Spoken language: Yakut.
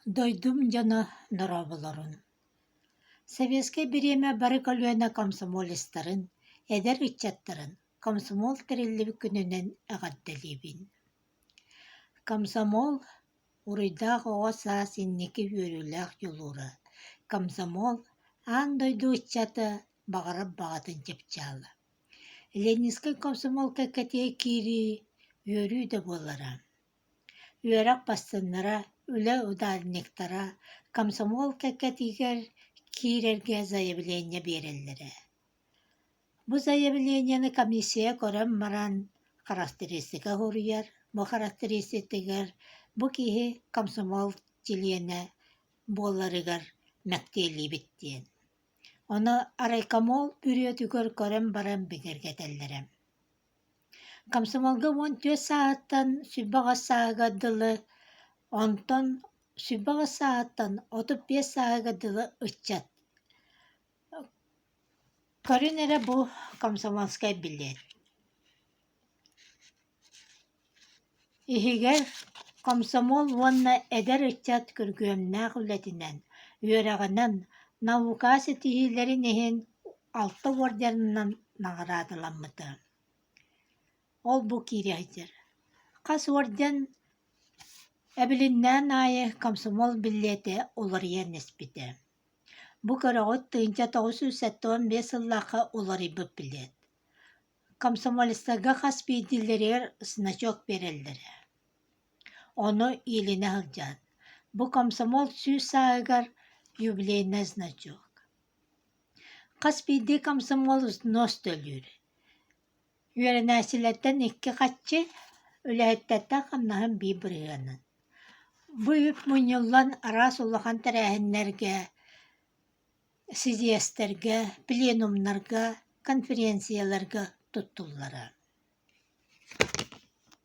Дойдум дьоно дорооболорун! Советскай бириэмэ бары көлүөнэ комсомолецтарын, эдэр ыччаттарын комсомол тэриллибит күнүнэн эҕэрдэлиибин! Комсомол уруйдаах оҕо саас инники үөрүүлээх дьулуура, комсомол аан дойду ыччата баҕарар баҕатын чыпчаала. Ленинскэй комсомол кэккэтигэр киирии үөрүү да буолара. Үөрэх бастыҥнара, үлэ ударниктара комсомол кэккэтигэр киирэргэ заявление биэрэллэрэ. Бу заявлениены комиссия көрөн баран характеристика суруйар, бу характеристикатыгар бу киһи комсомол чилиэнэ буоларыгар мэктиэлиибит диэн. Ону райкомол бүрүөтүгэр көрөн баран бигэргэтэллэрэ. Комсомолга 14 сааһыттан 28 сааһыгар дылы, онтон 28 сааһыттан 35 сааһыгар дылы ыччат. Көрүн эрэ бу комсомольскай билиэт. Иһигэр комсомол уонна эдэр ыччат күргүөмнээх үлэтинэн, үөрэҕинэн, наука ситиһиилэрин иһин алта орденынан наҕараадаламмыта. Ол-бу киирэ сылдьар. Хас орден эбилиннээн аайы комсомол билиэтэ уларыйан испитэ. Бу көрөҕүт 1975 сыллаахха уларыйбыт билиэт. Комсомолецтарга хас биирдиилэригэр значок биэрэллэрэ. Ону иилинэ сылдьан, бу комсомол 100 сааһыгар юбилейнай значок. Хас биирдии комсомол взнос төлүүр. Үөрэнээччилэртэн икки хаччы, үлэһиттэртэн хамнаһын биир бырыһыанын. Бу үп мунньуллан араас улахан тэрээһиннэргэ, сийиэстэргэ, пленумнарга, конференцияларга туттуллара.